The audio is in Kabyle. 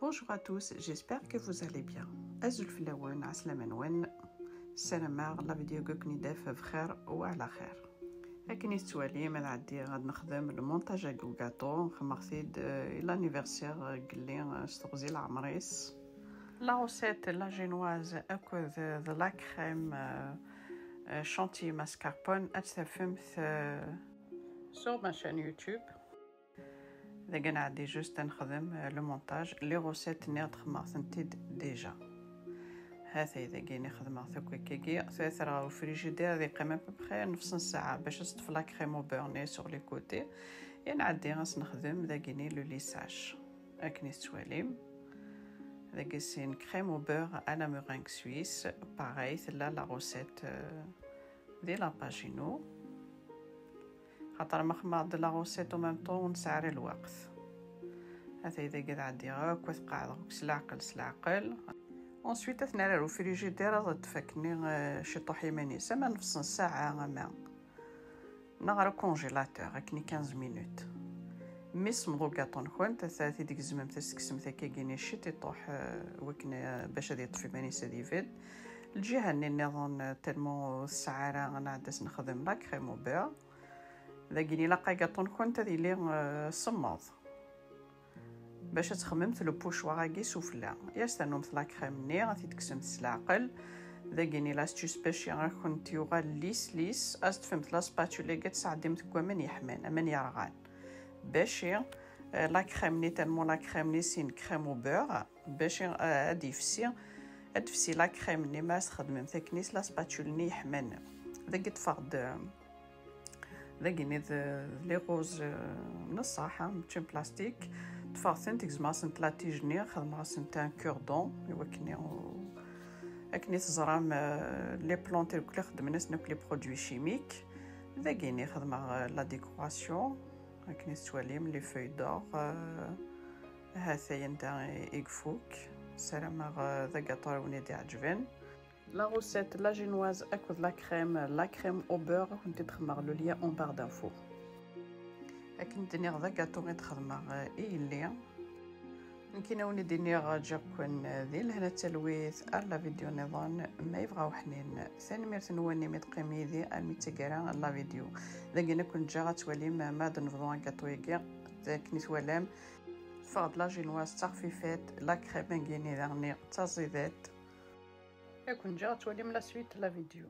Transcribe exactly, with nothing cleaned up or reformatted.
Bonjour à tous, j'espère que vous allez bien. Azul fell-awen, ɛeslama-nwen. Ssarameɣ la vidéo-agi ad ken-id-taf bxir wa ɛla xir. Akken i tettwalim, ad ɛeddiɣ ad nexdem le montage-agi n ugaṭu. Xedmeɣ-t-id, euh, i l'anniversaire, euh, n yelli, euh, s teɣzi n leɛmer-is. La recette la génoise akked, euh, de la crème, euh, euh, chantilly mascarpone, ad tt-tafemt, euh, sur ma chaîne YouTube. Dagi nɛeddi juste ad nexdem, euh, le montage, les recettes-nni ad xedmeɣ-tent-id déjà. Hatay dagi i xedmeɣ-t akk akkagi, tura ɣer ufrijidir ad yeqqim à peu près nefs n ssaɛa bac ad teṭṭef la crème au beurre-nni sur les côtés. I nɛeddi ad s-nexdem dagini le lissage. Akken i tettwalim. Dagi c'est une crème au beurre à la meringue suisse. Pareil, tella la recette, euh, di la page-inu. Xaṭer ma xedmeɣ-d la recette en même temps ur nesɛi ara lweqt. Hatay dagi ad ɛeddiɣ akk, ad t-qeɛdeɣ akk s leɛqel, s leɛqel. Ensuite, ad t-nerr ar ufrijidir, ad yeṭṭef akkenni, eh, ciṭuḥ iman-is, ama nefs n ssaɛa, ama neɣ ar ucongélateur, akken i quinze minutes. Mi semmeḍ ugaṭu-nkent, ad t-id-tgezmemt, ad s-tekksemt akkagini ciṭiṭuḥ, eh, wakken, eh, bac ad yeṭṭef iman-is ad ibedd. Lǧiha-nni nniḍen, eh, tellement ur tesɛi ara, ad nɛeddi ad s-nexdem la crème au beurre. Dagini ilaq agaṭu-nkent ad yili, eh, semmeḍ. Bac ad txemmemt le pochoir-agi sufella. I as-ternumt la crème-nni, ad t-id-tekksemt s leɛqel. Dagini l'astuce bac ad kent-yuɣal lisse, lisse, ad teṭṭfemt la spatule-agi ad tesɛeddimt deg waman yeḥman, aman yerɣan. Bac, eh, la crème-nni, tellement la crème-nni c'est une crème au beurre. Bac, eh, ad yefsi, ad tefsi la crème-nni, ma as-txedmemt akken s la spatule-nni yeḥman. Dagi ṭṭfeɣ-d, eh, Dagini d, d les roses, euh, n ṣṣeḥ, ah, mačči n plastique. Ṭṭfeɣ-tent, gezmeɣ-asent la tige-nni, xedmeɣ-asent un cure-dent, i wakken i, akken i teẓram, euh, les plantes irkul i xeddmen-asen akk les produits chimiques. Dagini xedmeɣ, euh, la décoration, akken i tettwalim, les feuilles d'or, euh, hatay anda i, i ifuk. Ssarameɣ, euh, d agaṭu ara wen-id-iɛeǧben. La recette la génoise akked la crème, la crème au beurre, ad kent-id-xedmeɣ le lien en barre d'infos. Akken d-nniɣ d agaṭu i d-xedmeɣ, eh, i yelli. Nekkin ad wen-id-iniɣ ǧǧiɣ-ken, eh, di lehna d talwit ar la vidéo nniḍen, ma yebɣa uḥnin. Tanemmirt-nwen imi d-teqqim yid-i armi d taggara n la vidéo. Dagi ad ken-ǧǧeɣ ad twalim, eh, ma ad nebḍu agaṭu-agi, d akken i twalam. Teffeɣ-d la génoise d taxfifat, la crème-agi-nni daɣen d taẓidat. Ad ken-ǧǧeɣ ad twalim la suite n la vidéo.